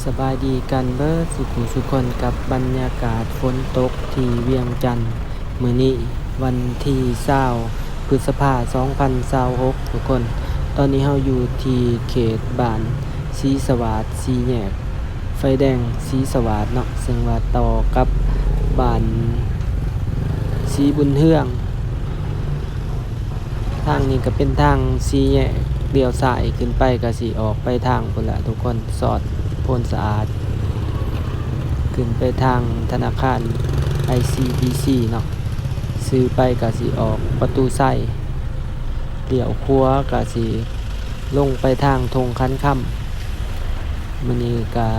ສະບາຍດີກັນເບິດສູ່ຜູ້ສູ່ຄົນ ກັບບັນຍາກາດຝົນຕົກທີ່ວຽງຈັນ ມື້ນີ້ວັນທີຊາວ ພຶດສະພາ ສອງພັນຊາວຫົກ ທຸກຄົນ. ຕອນນີ້ເຮົາຢູ່ທີ່ເຂດບ້ານສີສະຫວາດ ສີ່ແຍກໄຟແດງສີສະຫວາດເນາະ ເຊິ່ງວ່າຕໍ່ກັບບ້ານສີບຸນເຮືອງ. ທາງນີ້ກໍເປັນທາງສີ່ແຍກ ລ້ຽວຊ້າຍຂຶ້ນໄປກໍຊິອອກໄປທາງພຸ້ນລະທຸກຄົນ ສອດໂພນສະອາດ ຂຶ້ນໄປທາງທະນາຄານ ໄອຊີບີຊີ ເນາະ. ຊື່ໄປກໍຊິອອກປະຕູໄຊ, ລ້ຽວຂວາກໍຊິລົງໄປທາງທົ່ງຂັນຄຳ. ມື້ນີ້ກະ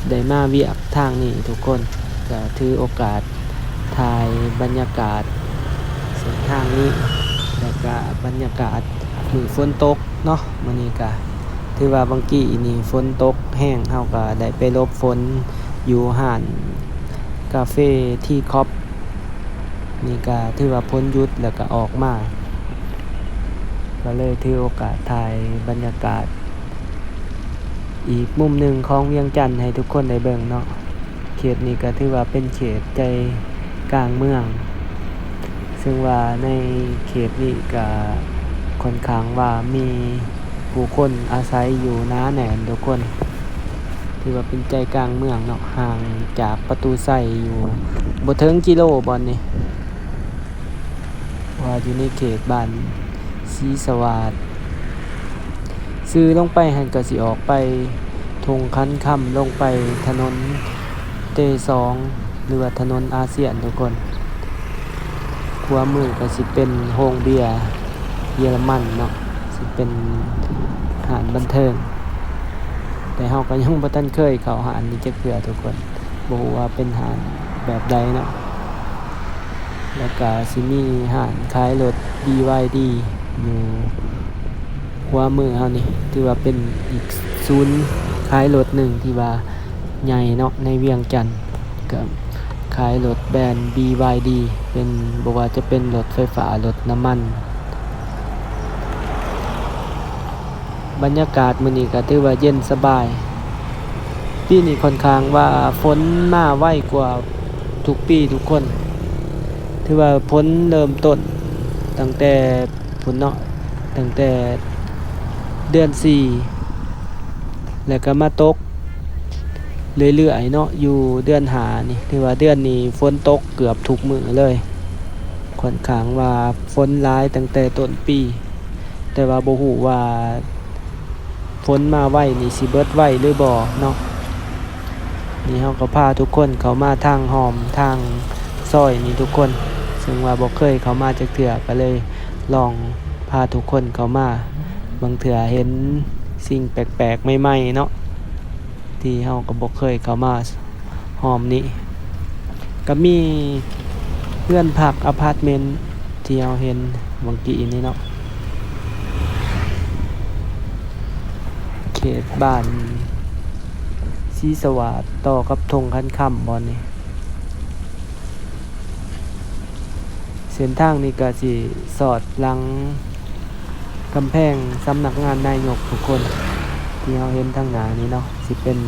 ໄດ້ມາວຽກທາງນີ້ທຸກຄົນ ກະຖືໂອກາດຖ່າຍບັນຍາກາດເສັ້ນທາງນີ້ ແລະກະບັນຍາກາດມື້ຝົນຕົກເນາະ. ມື້ນີ້ກະຖືວ່າບາງກີ້ນີ້ຝົນຕົກແຮງ ເຮົາກະໄດ້ໄປຫຼົບຝົນຢູ່ຮ້ານກາເຟທີຄອບ. ນີ້ກະຖືວ່າຝົນຢຸດແລ້ວກະອອກມາ ກໍເລີຍຖືໂອກາດຖ່າຍບັນຍາກາດອີກມຸມໜຶ່ງຂອງວຽງຈັນໃຫ້ທຸກຄົນໄດ້ເບິ່ງເນາະ. ເຂດນີ້ກະຖືວ່າເປັນເຂດໃຈກາງເມືອງ ເຊິ່ງວ່າໃນເຂດນີ້ກະຄ່ອນຂ້າງວ່າມີຜູ້ຄົນອາໄສຢູ່ໜາແໜ້ນທຸກຄົນ. ຖືວ່າເປັນໃຈກາງເມືອງເນາະ ຫ່າງຈາກປະຕູໄຊຢູ່ບໍ່ເຖິງກິໂລບ່ອນນີ້ ວ່າຢູ່ໃນເຂດບ້ານສີສະຫວາດ. ຊື່ລົງໄປຫັ້ນກໍຊິອອກໄປທົ່ງຂັນຄຳ ລົງໄປຖະໜົນເຕຊອງ ຫຼືວ່າຖະໜົນອາຊຽນທຸກຄົນ. ຂວາມືກໍຊິເປັນໂຮງເບຍເຢຍລະມັນເນາະ ຊິເປັນຮ້ານບັນເທີງ ແຕ່ເຮົາກໍຍັງບໍ່ທັນເຄີຍເຂົ້າຮ້ານນີ້ຈັກເທື່ອທຸກຄົນ ບໍ່ຮູ້ວ່າເປັນຮ້ານແບບໃດເນາະ. ແລ້ວກະຊິມີຮ້ານຂາຍລົດບີວາຍດີຢູ່ ຂວາມືເຮົານີ້ ຖືວ່າເປັນອີກສູນຂາຍລົດໜຶ່ງທີ່ວ່າໃຫຍ່ເນາະໃນວຽງຈັນ ກໍຂາຍລົດແບຣນບີວາຍດີ ເປັນ ບໍ່ວ່າຈະເປັນລົດໄຟຟ້າ ລົດນ້ຳມັນ. ບັນຍາກາດມື້ນີ້ກໍຖືວ່າເຢັນສະບາຍ ປີນີ້ຄ່ອນຂ້າງວ່າຝົນມາໄວກວ່າທຸກປີທຸກຄົນ ຖືວ່າຝົນເລີ່ມຕົ້ນຕັ້ງແຕ່ ພຸ້ນເນາະ ຕັ້ງແຕ່ເດືອນສີ່ ແລ້ວກໍມາຕົກເລື້ອຍໆເນາະ ຢູ່ເດືອນຫ້ານີ້ ຖືວ່າເດືອນນີ້ຝົນຕົກເກືອບທຸກມື້ເລີຍ ຄ່ອນຂ້າງວ່າຝົນຫຼາຍຕັ້ງແຕ່ຕົ້ນປີ ແຕ່ວ່າບໍ່ຮູ້ວ່າ ຝົນມາໄວນີ້ຊິເບິດໄວຫຼືບໍ່ເນາະ. ນີ້ເຮົາກໍພາທຸກຄົນເຂົ້າມາທາງຮ່ອມທາງຊອຍນີ້ທຸກຄົນ ເຊິ່ງວ່າບໍ່ເຄີຍເຂົ້າມາຈັກເທື່ອ ກໍເລີຍລອງພາທຸກຄົນເຂົ້າມາ ບາງເທື່ອເຫັນສິ່ງແປກໆໃໝ່ໆເນາະ ທີ່ເຮົາກໍບໍ່ເຄີຍເຂົ້າມາ ຮ່ອມນີ້ກໍມີເຮືອນພັກອາພາດເມັນທີ່ເຮົາເຫັນຫວ່າງກີ້ນີ້ເນາະ ເຂດບ້ານສີສະຫວາດຕໍ່ກັບທົ່ງຂັນຄຳບ່ອນນີ້. ເສັ້ນທາງນີ້ກໍຊິສອດຫຼັງກຳແພງສຳນັກງານນາຍົກທຸກຄົນ ທີ່ເຮົາເຫັນທາງໜ້ານີ້ເນາະ ຊິເປັນ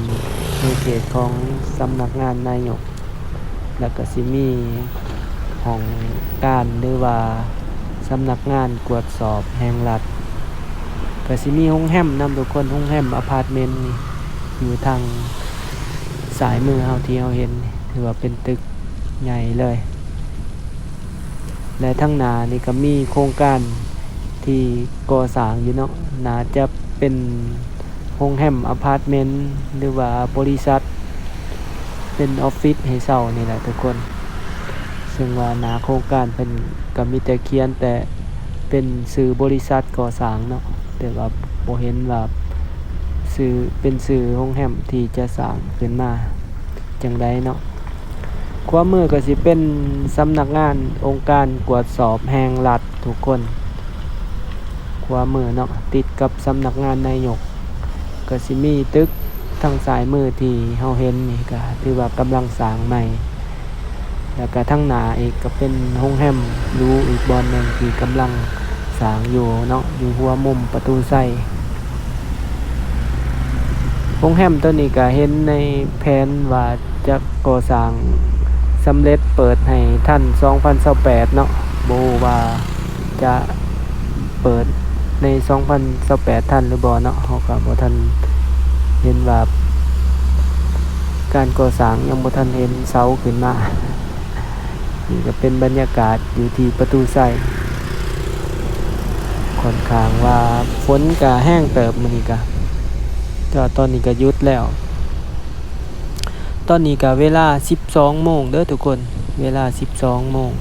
ໃນເຂດຂອງສຳນັກງານນາຍົກ ແລ້ວກໍຊິມີຫ້ອງການ ຫຼືວ່າສຳນັກງານກວດສອບແຫ່ງລັດ ກໍຊິມີໂຮງແຮມນຳທຸກຄົນ ໂຮງແຮມອາພາດເມັນນີ້ຢູ່ທາງຊ້າຍມືເຮົາທີ່ເຮົາເຫັນນີ້ ຖືວ່າເປັນຕຶກ ໃຫຍ່ເລີຍ ແລະ ທາງໜ້ານີ້ກໍມີໂຄງການທີ່ກໍ່ສ້າງຢູ່ເນາະ ໜ້າຈະເປັນໂຮງແຮມອາພາດເມັນ ຫຼືວ່າບໍລິສັດ ເປັນອອບຟິດໃຫ້ເຊົ່ານີ້ແຫຼະທຸກຄົນ ເຊິ່ງວ່າໜ້າໂຄງການເພິ່ນກໍມີແຕ່ຂຽນແຕ່ເປັນຊື່ບໍລິສັດກໍ່ສ້າງເນາະ ແຕ່ວ່າບໍ່ເຫັນວ່າຊື່ ເປັນຊື່ໂຮງແຮມທີ່ຈະສ້າງຂຶ້ນມາ ຈັ່ງໃດເນາະ. ຂວາມືກໍຊິເປັນສຳນັກງານອົງການກວດສອບແຫ່ງລັດທຸກຄົນ ຂວາມືເນາະ ຕິດກັບສຳນັກງານນາຍົກ ກໍຊິມີຕຶກທາງຊ້າຍມືທີ່ເຮົາເຫັນນີ້ ກໍຖືວ່າກຳລັງສ້າງໃໝ່ ແລ້ວກໍທາງໜ້າອີກກໍເປັນໂຮງແຮມຫຼູອີກບ່ອນໜຶ່ງທີ່ກຳລັງສ້າງຢູ່ເນາະ ຢູ່ຫົວມຸມປະຕູໄຊ. ໂຮງແຮມໂຕນີ້ກະເຫັນໃນແຜນວ່າຈະກໍ່ສ້າງສຳເລັດເປີດໃຫ້ທັນສອງພັນຊາວແປດເນາະ, ບໍ່ຮູ້ວ່າຈະເປີດໃນສອງພັນຊາວແປດທັນຫຼືບໍ່ເນາະ, ເຮົາກະບໍ່ທັນເຫັນວ່າການກໍ່ສ້າງ ຍັງບໍ່ທັນເຫັນເສົາຂຶ້ນມາ. ນີ້ກະເປັນບັນຍາກາດຢູ່ທີ່ປະຕູໄຊ, ຂ້ອນຂ້າງວ່າຝົນກະແຮງເຕີບມື້ນີ້ກະ, ແຕ່ວ່າຕອນນີ້ກະຢຸດແລ້ວ. ຕອນນີ້ກະເວລາສິບສອງໂມງເດີທຸກຄົນ, ເວລາສິບສອງໂມງ.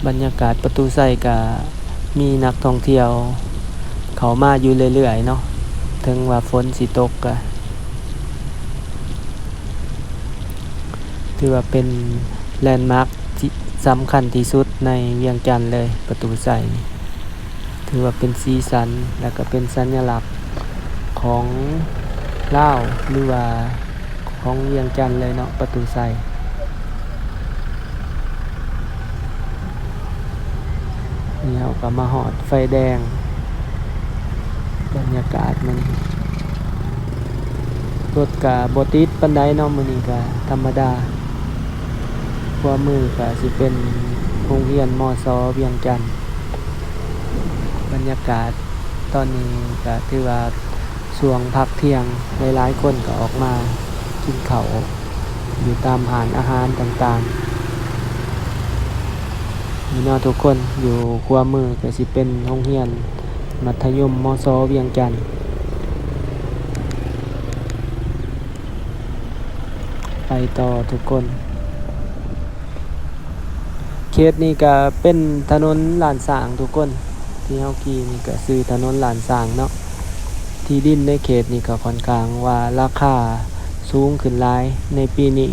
ບັນຍາກາດປະຕູໄຊກະມີນັກທ່ອງທ່ຽວເຂົ້າມາຢູ່ເລື້ອຍໆເນາະ, ເຖິງວ່າຝົນຊິຕົກກະ ຖືວ່າເປັນແລນມາກທີ່ສຳຄັນທີ່ສຸດໃນວຽງຈັນເລີຍ, ປະຕູໄຊນີ້ ຖືວ່າເປັນສີສັນ ແລະກະເປັນສັນຍະລັກຂອງລາວ ຫຼືວ່າຂອງວຽງຈັນເລີຍເນາະ, ປະຕູໄຊ. ນີ້ເຮົາກະມາຮອດໄຟແດງ, ບັນຍາກາດມື້ນີ້ ລົດກະບໍ່ຕິດປານໃດເນາະ, ມື້ນີ້ກະທຳມະດາ. ຂວາມືກະຊິເປັນໂຮງຮຽນ ມສ ວຽງຈັນ. ບັນຍາກາດຕອນນີ້ກະຖືວ່າ ຊ່ວງພັກທ່ຽງ ຫຼາຍໆຄົນກະອອກມາກິນເຂົ້າຢູ່ຕາມຮ້ານອາຫານຕ່າງໆ. ນີ້ເນາະທຸກຄົນ, ຢູ່ຂວາມືກະຊິເປັນໂຮງຮຽນມັດທະຍົມ ມສ ວຽງຈັນ. ໄປຕໍ່ທຸກຄົນ. ເຂດນີ້ກະເປັນຖະໜົນລ້ານຊ້າງທຸກຄົນ, ທີ່ເຮົາຂີ່ນີ້ກະຊື່ຖະໜົນລ້ານຊ້າງເນາະ. ທີ່ດິນໃນເຂດນີ້ກະຂ້ອນຂ້າງວ່າລາຄາສູງຂຶ້ນຫຼາຍໃນປີນີ້.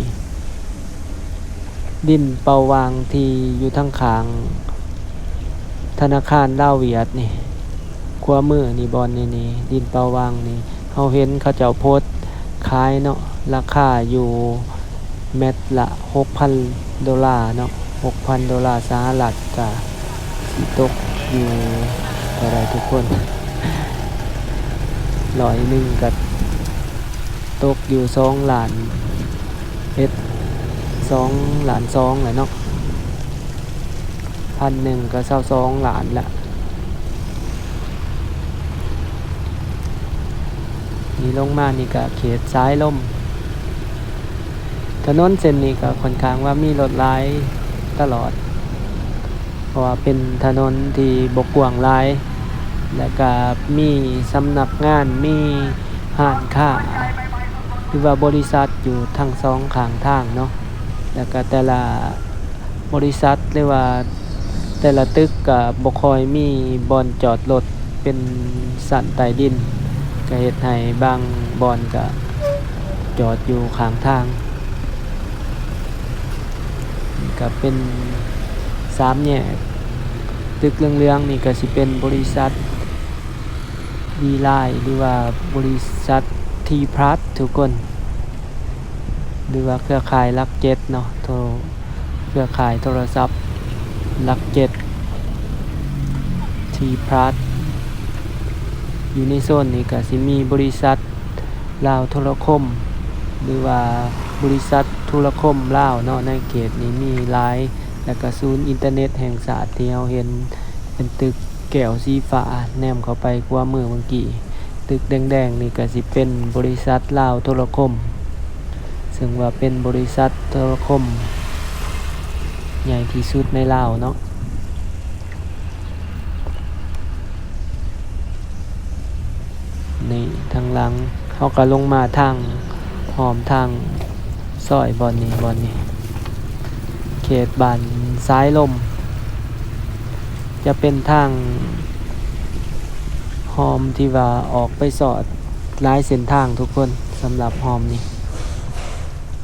ດິນເປົ່າຫວ່າງທີ່ຢູ່ທາງຂ້າງທະນາຄານລາວຫວຽດນີ້ ຂວາມືນີ້ ບ່ອນນີ້ນີ້ ດິນເປົ່າຫວ່າງນີ້ ເຮົາເຫັນເຂົາເຈົ້າໂພສຂາຍເນາະ, ລາຄາຢູ່ແມັດລະຫົກພັນໂດລາເນາະ, ຫົກພັນໂດລາສະຫະລັດ. ກະຊິຕົກຢູ່ເທົ່າໃດທຸກຄົນ? ຮ້ອຍໜຶ່ງກະຕົກຢູ່ສອງລ້ານເອັດ ສອງລ້ານສອງແຫຼະເນາະ. ພັນໜຶ່ງກະຊາວສອງລ້ານລະ. ນີ້ລົງມານີ້ກະເຂດສາຍລົມ. ຖະໜົນເສັ້ນນີ້ກະຂ້ອນຂ້າງວ່າມີລົດຫຼາຍຕະຫຼອດ, ເພາະວ່າເປັນຖະໜົນທີ່ບໍ່ກວ້າງຫຼາຍ ແລະກະມີສຳນັກງານ ມີຮ້ານຄ້າ ຫຼືວ່າບໍລິສັດຢູ່ທັງສອງຂ້າງທາງເນາະ. ແລະກະແຕ່ລະ ບໍລິສັດ ຫຼືວ່າແຕ່ລະຕຶກກະບໍ່ຄ່ອຍມີບ່ອນຈອດລົດເປັນຊັ້ນໃຕ້ດິນ, ກະເຮັດໃຫ້ບາງບ່ອນກະຈອດຢູ່ຂ້າງທາງ. ນີ້ກະເປັນສາມແຍກ, ຕຶກເຫຼືອງໆນີ້ກະຊິເປັນບໍລິສັດ ວີລາຍ ຫຼືວ່າບໍລິສັດທີພລັດທຸກຄົນ ຫຼືວ່າເຄືອຂ່າຍຫຼັກເຈັດເນາະ, ໂທ ເຄືອຂ່າຍໂທລະສັບຫຼັກເຈັດ ທີພລັດ. ຢູ່ໃນໂຊນນີ້ກະຊິມີບໍລິສັດລາວໂທລະຄົມ ຫຼືວ່າບໍລິສັດໂທລະຄົມລາວເນາະ, ໃນເຂດນີ້ມີຫຼາຍ. ແລະກະສູນອິນເຕີເນັດແຫ່ງຊາດທີ່ເຮົາເຫັນເປັນຕຶກ ແກ້ວສີຟ້າ ແນມເຂົ້າໄປຂວາມືເມື່ອກີ້, ຕຶກແດງໆນີ້ກະຊິເປັນບໍລິສັດລາວໂທລະຄົມ ເຊິ່ງວ່າເປັນບໍລິສັດໂທລະຄົມໃຫຍ່ທີ່ສຸດໃນລາວເນາະ. ນີ້ທາງຫຼັງ ເຮົາກະລົງມາທາງ ອ້ອມທາງ ຊອຍບ່ອນນີ້ ບ່ອນນີ້ ເຂດບ້ານສາຍລົມ ຈະເປັນທາງຮ່ອມທີ່ວ່າອອກໄປສອດຫຼາຍເສັ້ນທາງທຸກຄົນ. ສຳລັບຮ່ອມນີ້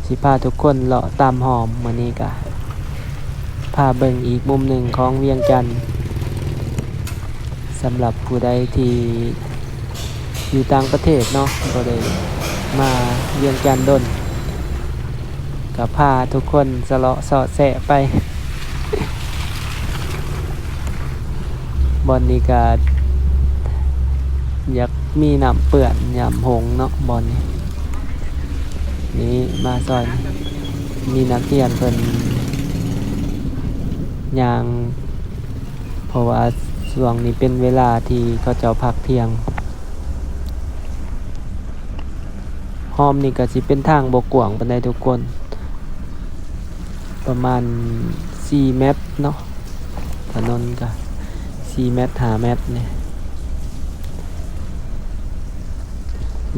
ຊິພາທຸກຄົນເລາະຕາມຮ່ອມ. ມື້ນີ້ກະພາເບິ່ງອີກມຸມໜຶ່ງຂອງວຽງຈັນ ສຳລັບຜູ້ໃດທີ່ຢູ່ຕ່າງປະເທດເນາະ ບໍ່ໄດ້ມາວຽງຈັນດົນ ກະພາທຸກຄົນສະເລາະເຊາະແຊະໄປ. ບ່ອນນີ້ກະຢາກ ມີນ້ຳເປື້ອນຍາມຫົງເນາະ ບ່ອນນີ້. ນີ້ມາຊອຍ ມີນັກຮຽນເພິ່ນຍ່າງ ເພາະວ່າຊ່ວງນີ້ເປັນເວລາທີ່ເຂົາເຈົ້າພັກທ່ຽງ. ຮ່ອມນີ້ກໍຊິເປັນທາງບໍ່ກວ້າງປານໃດທຸກຄົນ ປະມານສີ່ແມັດເນາະ ຖະໜົນກໍສີ່ແມັດ ຫ້າແມັດນີ້.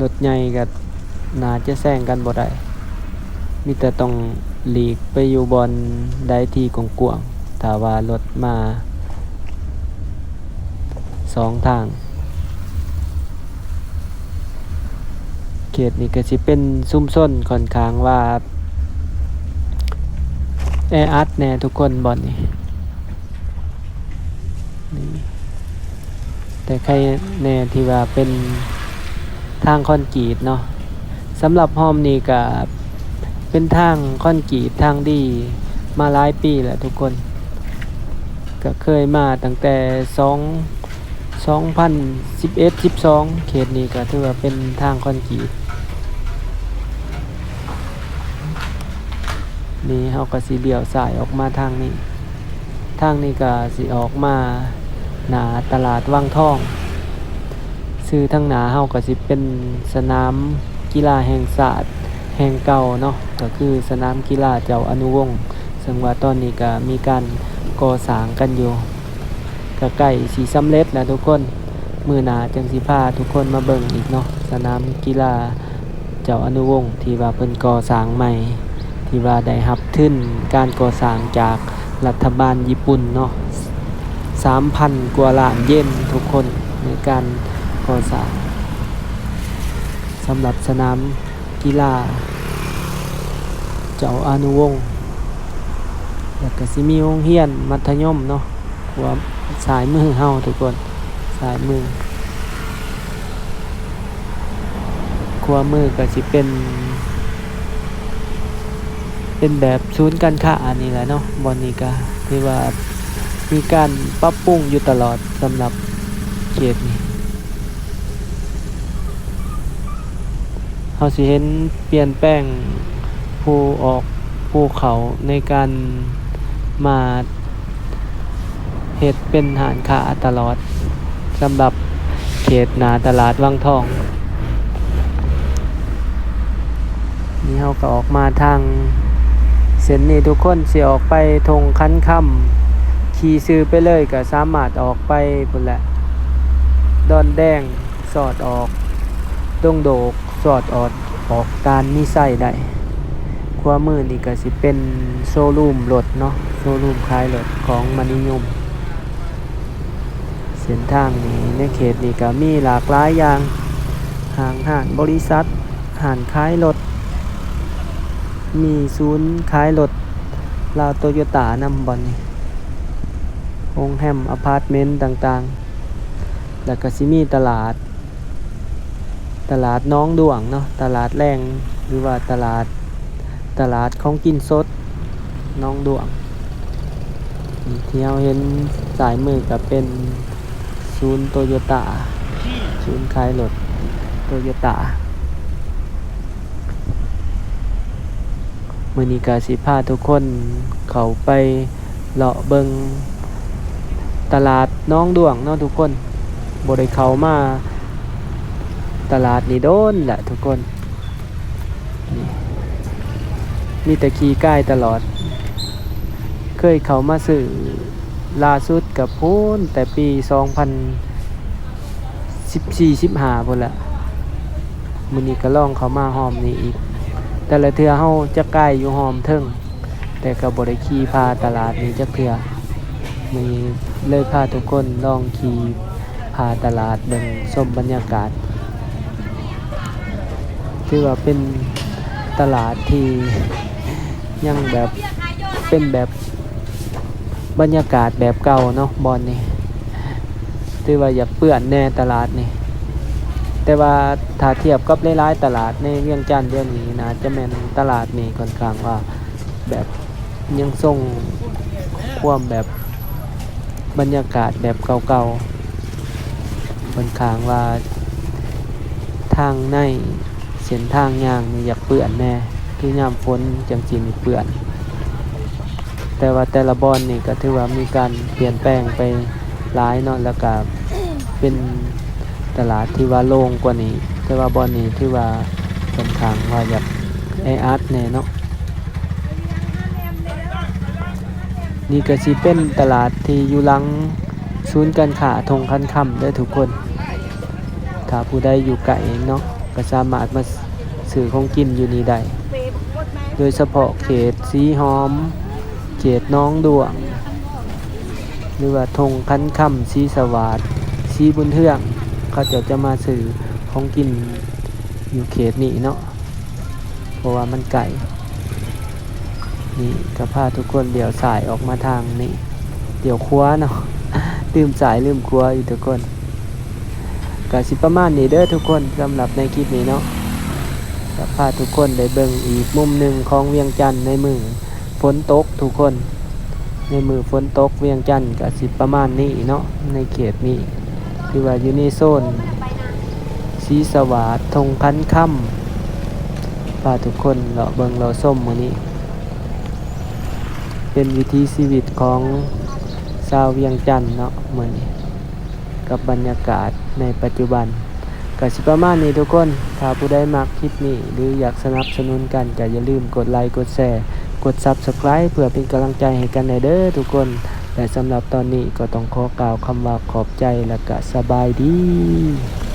ລົດໃຫຍ່ກໍໜ້າຈະແຊງກັນບໍ່ໄດ້ ມີແຕ່ຕ້ອງຫຼີກໄປຢູ່ບ່ອນໃດທີ່ກວ້າງໆ ຖ້າວ່າລົດມາສອງທາງ. ເຂດນີ້ກໍຊິເປັນຊຸມຊົນຂ້ອນຂ້າງວ່າແອອັດແດ່ທຸກຄົນ ບ່ອນນີ້. ນີ້ ແຕ່ໃຄແດ່ທີ່ວ່າເປັນທາງຄອນກຣີດເນາະ. ສຳລັບຮ່ອມນີ້ກະເປັນທາງຄອນກຣີດ ທາງດີມາຫຼາຍປີແລ້ວທຸກຄົນ. ກະເຄີຍມາຕັ້ງແຕ່ສອງ ສອງພັນສິບເອັດ ສິບສອງ ເຂດນີ້ກະຖືວ່າເປັນທາງຄອນກຣີດ. ນີ້ເຮົາກໍຊິລ້ຽວຊ້າຍອອກມາທາງນີ້ ທາງນີ້ກໍຊິອອກມາໜ້າຕະຫຼາດວັງທອງ. ຊື່ທາງໜ້າເຮົາກໍຊິເປັນສະໜາມກິລາແຫ່ງຊາດແຫ່ງເກົ່າເນາະ ກໍຄືສະໜາມກິລາເຈົ້າອະນຸວົງ ເຊິ່ງວ່າຕອນນີ້ກໍມີການກໍ່ສ້າງກັນຢູ່ ກໍໃກ້ຊິສຳເລັດແລ້ວທຸກຄົນ. ມື້ໜ້າຈຶ່ງຊິພາທຸກຄົນມາເບິ່ງອີກເນາະ ສະໜາມກິລາເຈົ້າອະນຸວົງ ທີ່ວ່າເພິ່ນກໍ່ສ້າງໃໝ່ ທີ່ວ່າໄດ້ຮັບທຶນການກໍ່ສ້າງຈາກລັດຖະບານຍີ່ປຸ່ນເນາະ ສາມພັນກວ່າລ້ານເຢນທຸກຄົນ ໃນການກໍ່ສ້າງ ສຳລັບສະໜາມ ກິລາເຈົ້າອະນຸວົງ ແລ້ວກະຊິມີໂຮງຮຽນມັດທະຍົມເນາະ ຂວາ ຊ້າຍມືເຮົາທຸກຄົນ ຊ້າຍມື. ຂວາມືກະຊິເປັນ ເປັນແບບສູນການຄ້ານີ້ແຫຼະເນາະ ບ່ອນນີ້ກະຖືວ່າມີການປັບປຸງຢູ່ຕະຫຼອດສຳລັບເຂດນີ້. ເຮົາຊິເຫັນປ່ຽນແປງຜູ້ອອກຜູ້ເຂົ້າໃນການມາເຮັດເປັນຮ້ານຄ້າຕະຫຼອດ ສຳລັບເຂດໜ້າຕະຫຼາດວັງທອງ. ນີ້ເຮົາກໍອອກມາທາງເສັ້ນນີ້ ທຸກຄົນຊິອອກໄປທົ່ງຂັນຄຳ ຂີ່ຊື່ໄປເລີຍກໍສາມາດອອກໄປພຸ້ນແຫຼະ ດອນແດງ ສອດອອກດົງໂດກ ສອດອອກ ອອກຕານມີໄຊໄດ້. ຂວາມືນີ້ກໍຊິເປັນໂຊຣູມລົດເນາະ ໂຊຣູມຂາຍລົດຂອງມະນີຍົມ. ເສັ້ນທາງນີ້ ໃນເຂດນີ້ກໍມີຫຼາກຫຼາຍຢ່າງ ຫ້າງຮ້ານບໍລິສັດ ຮ້ານຂາຍລົດ ມີສູນຂາຍລົດລາວໂຕໂຍຕ້ານຳບ່ອນນີ້ ໂຮງແຮມ ອາພາດເມັນຕ່າງໆ ແລ້ວກໍຊິມີຕະຫຼາດ ຕະຫຼາດໜອງດ້ວງເນາະ ຕະຫຼາດແລງ ຫຼືວ່າຕະຫຼາດ ຕະຫຼາດຂອງກິນສົດໜອງດ້ວງ. ທີ່ເຮົາເຫັນຊ້າຍມືກໍເປັນສູນໂຕໂຍຕ້າ ສູນຂາຍລົດໂຕໂຍຕ້າ. ມື້ນີ້ກໍຊິພາທຸກຄົນເຂົ້າໄປ ເລາະເບິ່ງຕະຫຼາດໜອງດ້ວງເນາະທຸກຄົນ ບໍ່ໄດ້ເຂົ້າມາຕະຫຼາດນີ້ດົນແຫຼະທຸກຄົນ ມີແຕ່ຂີ່ກາຍຕະຫຼອດ ເຄີຍເຂົ້າມາຊື້ລ່າສຸດກໍພຸ້ນ ແຕ່ປີສອງພັນສິບສີ່ ສິບຫ້າພຸ້ນແຫຼະ ມື້ນີ້ກໍລອງເຂົ້າມາຮ່ອມນີ້ອີກ ແຕ່ລະເທື່ອເຮົາຈະກາຍຢູ່ຮ່ອມເທິງ ແຕ່ກໍບໍ່ໄດ້ຂີ່ຜ່າຕະຫຼາດນີ້ຈັກເທື່ອ ມື້ນີ້ເລີຍພາທຸກຄົນລອງຂີ່ຜ່າຕະຫຼາດ ເບິ່ງຊົມບັນຍາກາດ ຖືວ່າເປັນຕະຫຼາດທີ່ຍັງແບບ ເປັນແບບບັນຍາກາດແບບເກົ່າເນາະ ບ່ອນນີ້ ຖືວ່າຢາກເປື້ອນແດ່ຕະຫຼາດນີ້ ແຕ່ວ່າຖ້າທຽບກັບຫຼາຍໆຕະຫຼາດໃນວຽງຈັນດຽວນີ້ ໜ້າຈະແມ່ນຕະຫຼາດນີ້ຂ້ອນຂ້າງວ່າແບບຍັງຊົງຄວາມແບບບັນຍາກາດແບບເກົ່າໆ ຂ້ອນຂ້າງວ່າ ທາງໃນເສັ້ນທາງຍ່າງນີ້ຢາກເປື້ອນແດ່ ຄືຍາມຝົນຈັ່ງຊີ້ນີ້ເປື້ອນ. ແຕ່ວ່າແຕ່ລະບ່ອນນີ້ກໍຖືວ່າມີການປ່ຽນແປງໄປຫຼາຍເນາະ ແລ້ວກໍເປັນຕະຫຼາດທີ່ວ່າໂລ່ງກວ່ານີ້ ແຕ່ວ່າບ່ອນນີ້ຖືວ່າຂ້ອນຂ້າງວ່າຢາກແອອັດແດ່ເນາະ. ນີ້ກໍຊິເປັນຕະຫຼາດທີ່ຢູ່ຫຼັງສູນການຄ້າທົ່ງຄັນຄຳເດີທຸກຄົນ. ຖ້າຜູ້ໃດຢູ່ໃກ້ເນາະ ກໍສາມາດມາຊື້ຂອງກິນຢູ່ນີ້ໄດ້ ໂດຍສະເພາະເຂດສີຫອມ ເຂດໜອງດ້ວງ ຫຼືວ່າທົ່ງຄັນຄຳ ສີສະຫວາດ ສີບຸນເຮືອງ ເຂົາເຈົ້າຈະມາຊື້ຂອງກິນຢູ່ເຂດນີ້ເນາະ ເພາະວ່າມັນໃກ້. ນີ້ກໍພາທຸກຄົນລ້ຽວຊ້າຍອອກມາທາງນີ້ ລ້ຽວຂວາເນາະ ລືມຊ້າຍລືມຂວາອີກທຸກຄົນ. ກໍຊິປະມານນີ້ເດີທຸກຄົນ ສຳລັບໃນຄລິບນີ້ເນາະ ກໍພາທຸກຄົນໄດ້ເບິ່ງອີກມຸມໜຶ່ງຂອງວຽງຈັນໃນມື້ຝົນຕົກທຸກຄົນ. ໃນມື້ຝົນຕົກວຽງຈັນກໍຊິປະມານນີ້ເນາະ ໃນເຂດນີ້ ຖືວ່າຢູ່ໃນໂຊນສີສະຫວາດ ທົ່ງຄັນຄຳ ພາທຸກຄົນເລາະເບິ່ງເລາະຊົມມື້ນີ້ ເປັນວິຖີຊີວິດຂອງຊາວວຽງຈັນເນາະ ມື້ນີ້ ກັບບັນຍາກາດໃນປັດຈຸບັນ ກໍຊິປະມານນີ້ທຸກຄົນ. ຖ້າຜູ້ໃດມັກຄລິບນີ້ ຫຼື ຢາກສະໜັບສະໜູນກັນ ກໍຢ່າລືມກົດໄລ ກົດແຊ ກົດ Subscribe ເພື່ອເປັນກຳລັງໃຈໃຫ້ກັນແດ່ເດີທຸກຄົນ. ແລະ ສຳລັບຕອນນີ້ກໍຕ້ອງຂໍກ່າວຄຳວ່າຂອບໃຈ ແລະ ກະສະບາຍດີ.